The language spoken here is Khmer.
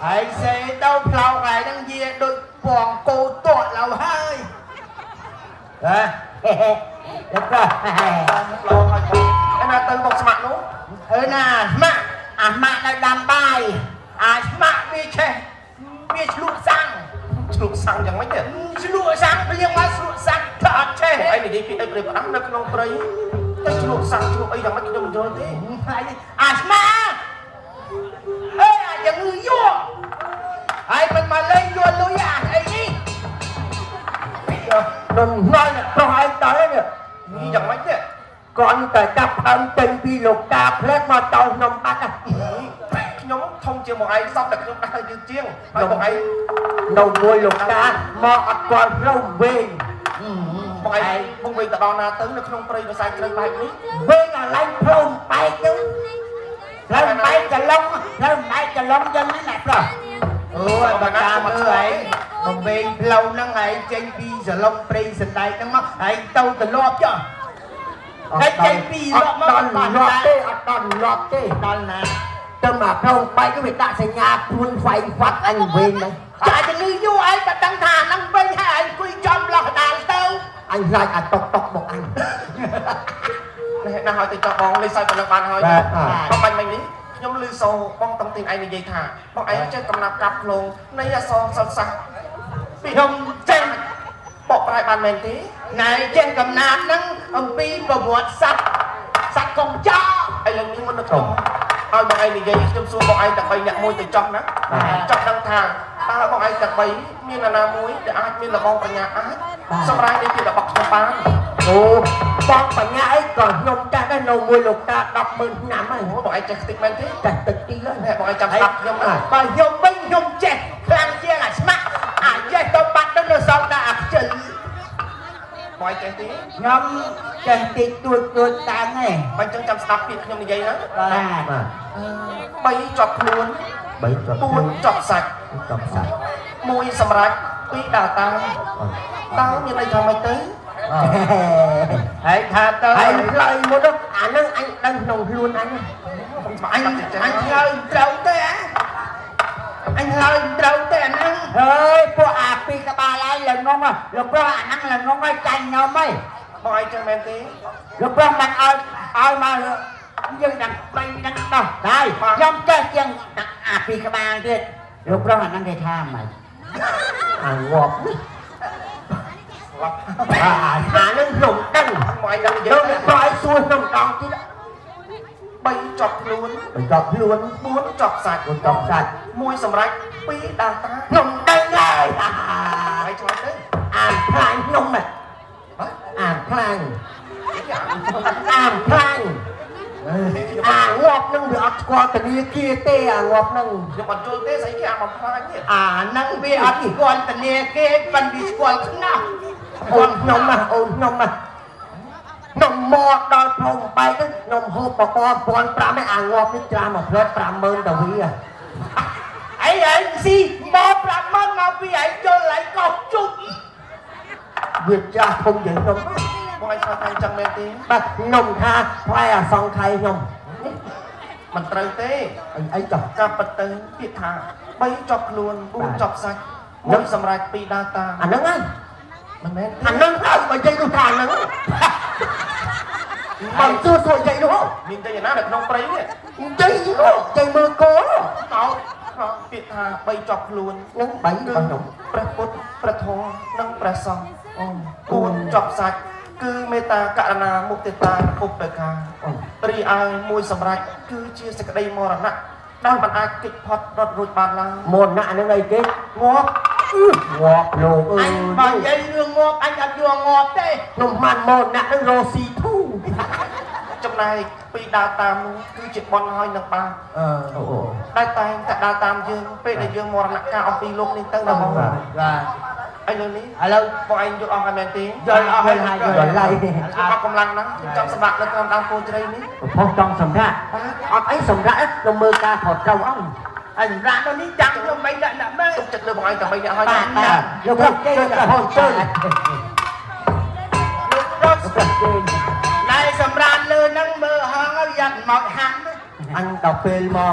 ហើយសេទៅផ្លោកហើយហ្នឹងយាដូចពងគោតក់ឡៅហើយហ៎ លោកប្រុស ឡងហើយបងឯណាទៅបងស្មាក់នោះ អើណាស្មាក់ អាម៉ាក់នៅដាំបាយ អាស្មាក់វាឆេះវាឆ្លក់សាំង ឆ្លុកសាំងយ៉ាងម៉េចទេ ឆ្លក់សាំងព្រៀងមកឆ្លក់សាំងធ្វើអត់ឆេះ បងឯងនិយាយពីអីព្រៃផ្ដាំនៅក្នុងព្រៃទៅឆ្លុកសាំងឆ្លុកអីយ៉ាងម៉េចខ្ញុំមិនយល់ទេ អាស្មាក់អេអាយ៉ាងងឺយកហើយមិនមកលេងយកលុយអាអីនេះ នំណយអ្នកប្រុសឯងដល់នេះ នេះយ៉ាងម៉េចទេ គាត់តែចាប់ដើមចេញពីលោកតាផ្លែតមកតោខ្ញុំបាត់ ខ្ញុំធំជាងបងឯងសពតែខ្ញុំដើរយឺតជាងហើយបងឯង នៅមួយលោកតាមកអត់គាល់ផ្លូវវិញ បងឯងបងវិញទៅដល់ណាទៅនៅក្នុងព្រៃភាសាជ្រៅបែបនេះ វិញអាឡែងផ្លូវបែកហ្នឹងផ្លូវបែកចលងផ្លូវបែកចលងចឹងណាអ្នកប្រុស អូយបើតាមមើលឯងបំវែងផ្លូវហ្នឹងឯងចេញពីសឡុងព្រៃសណ្ដែកហ្នឹងមកឯងទៅត្រឡប់ចុះ តែចេញពី អត់ លក់មក ដល់ បាន លប់ទេអត់ដល់លប់ទេ ដល់ណា ទៅមកផ្លូវបែកវាដាក់សញ្ញាព្រួយខ្វែងខ្វាត់អញវិញហ្នឹង ចាជំងឺយូរឯងបើដឹងថាហ្នឹងវិញហើយឯងអង្គុយចំលោះកដាលទៅ អញខ្លាចអាតុកតុកមកអញ នេះណាហើយទៅចោះបងលេងសើចប៉ុណ្ណឹងបានហើយ បាទ បងបាញ់មិញនេះខ្ញុំឮសូរបងតំទីនឯងនិយាយថាបងឯងចេះកំណាប់កាប់ភ្លងនៃអសរសិលសាស្ត្រពី ខ្ញុំចេះ បកប្រែបានមែនទេ ណែចេះកំណាប់ហ្នឹងអំពីប្រវត្តិសត្វសត្វកងចោ ឥឡូវនេះមុននឹងខ្ញុំឲ្យបងឯងនិយាយខ្ញុំសួរបងឯងទាំង3អ្នកមួយទៅចោះណាចង់ដឹងថាតើបងឯងទាំង3មានអាណាមួយដែលអាចមានលបងបញ្ញាអាចសម្រាប់នៃពីរបស់ខ្ញុំបាន អូបងបញ្ញាអីក៏ខ្ញុំចាស់ដែរនៅមួយលោកតា100000ឆ្នាំហើយ អូបងឯងចេះខ្ទេចមែនទេ ចាស់ទឹកទីហើយ ណែបងឯងចាំស្ដាប់ខ្ញុំណា បើខ្ញុំវិញខ្ញុំចេះខ្លាំងជាងអាស្មាក់អាចេះទៅបាត់ទៅនៅសល់តែអាខ្ជិល បងឯងចេះទេ ខ្ញុំចេះតិចតួចតួចតាំងឯង បើអញ្ចឹងចាំស្ដាប់ពាក្យខ្ញុំនិយាយណា បាទ 3ជាប់ខ្លួន 3ជាប់ 4ជាប់សាច់ ជាប់សាច់ 1សម្រាប់2ដើរតាមតើមានន័យថាម៉េចទៅ ហើយថាទៅ ហើយផ្លូវមុននោះអានឹងអញដឹងក្នុងខ្លួនអញ ខ្ញុំស្មា អញ អញចេះ អញឆ្លើយត្រូវទេអាអញឆ្លើយត្រូវទេអាហ្នឹង ហើយពួកអាពីរក្បាលឯងល្ងងលោកប្រុសអាហ្នឹងល្ងងហើយចាញ់ខ្ញុំហើយ បងឯងចេះមែនទេ លោកប្រុសមិនឲ្យឲ្យមកយើងដាក់បីដាក់ដោះហើយខ្ញុំចេះជាងដាក់អាពីរក្បាលទៀតលោកប្រុសអាហ្នឹងគេថាម៉េចអាងាប់នេះ ស្លាប់ អាអានឹងខ្ញុំដឹង បងឯងដឹងនិយាយ លោកប្រុសឲ្យសួរខ្ញុំដងទៀត 3ជាប់ខ្លួន បញ្ចប់ខ្លួន 4ជាប់សាច់ បញ្ចប់សាច់ 1សម្រាប់2ដើរតាម ខ្ញុំដឹងហើយ ហើយឆ្លើយទៅ អានខ្លាញ់ខ្ញុំហ៎អានខ្លាញ់អានខ្លាញ់អាងាប់នឹងវាអត់ស្គាល់ធនាគារទេអាងាប់នឹង ខ្ញុំអត់យល់ទេស្អីគេអាបំផ្លាញនេះ អាហ្នឹងវាអត់ស្គាល់ធនាគារប៉ុន្តែវាស្គាល់ខ្នោះ អូនខ្ញុំណាអូនខ្ញុំណាខ្ញុំមកដល់ភ្នំបែកហ្នឹងខ្ញុំហូបបបរ1500ឯអាងាប់នេះច្រាស់មកផ្លែ50000ទៅវា អីឯងស៊ីមក50000មកពីឯងជុលឯងកោះជុំ វាច្រាស់ធំជាងខ្ញុំ បងឯងឆ្លើយថាអញ្ចឹងមែនទេ បាទខ្ញុំថាផ្លែអសង្ខ័យខ្ញុំ មិនត្រូវទេ អីអីចុះ ការពិតទៅពាក្យថា3ជាប់ខ្លួន4ជាប់សាច់1សម្រាប់2ដើរតាម អាហ្នឹងហើយ មិនមែនទេ អាហ្នឹងហើយបើនិយាយនោះថាអាហ្នឹងបើសួរសួរនិយាយនោះ មានតែយ៉ាងណានៅក្នុងព្រៃនេះ និយាយនោះនិយាយមើលគោ តោពាក្យថា3ជាប់ខ្លួន នឹងបី គឺ របស់ខ្ញុំ ព្រះពុទ្ធព្រះធម៌និងព្រះសង្ឃ អូ 4ជាប់សាច់គឺមេត្តាករុណាមុទិតាឧបេក្ខារីឯមួយសម្រាប់គឺជាសេចក្តីមរណៈដែលមិនអាចគេចផុតរត់រួចបានឡើយ មរណៈហ្នឹងអីគេ ងាប់ ងាប់លោកអើ អញបើនិយាយរឿងងាប់អញអត់យកងាប់ទេ ខ្ញុំបានមរណៈហ្នឹងរស់ស៊ីធូ ចំណែកពីដើរតាមនោះគឺជាបនហើយនឹងបាប អឺ អូ ដែលតែងតែដើរតាមយើងពេលដែលយើងមរណកាលអំពីលោកនេះទៅណាបង បាទ ឥឡូវនេះ ឥឡូវ បងឯងយល់អស់ហើយមែនទេ យល់អស់ហើយ យល់ហើយ ខ្ញុំអត់កម្លាំងណាស់ខ្ញុំចង់សម្រាប់នៅក្នុងដើមពោធិជ្រៃនេះ ផុសចង់សម្រាប់អត់អីសម្រាប់ខ្ញុំមើលការថតត្រូវអង្គ អញរ៉ាក់ទៅនេះចាំខ្ញុំមិនដាក់ដាក់មើល ទុកចិត្តលើបងឯងតែបីអ្នកហើយ បាទបាទលោកប្រុសគេផុសជើង លោកប្រុស លោកប្រុសគេ ណែសម្រានលើហ្នឹងមើលហងហើយយ៉ាត់មកហាំ អញដល់ពេលមក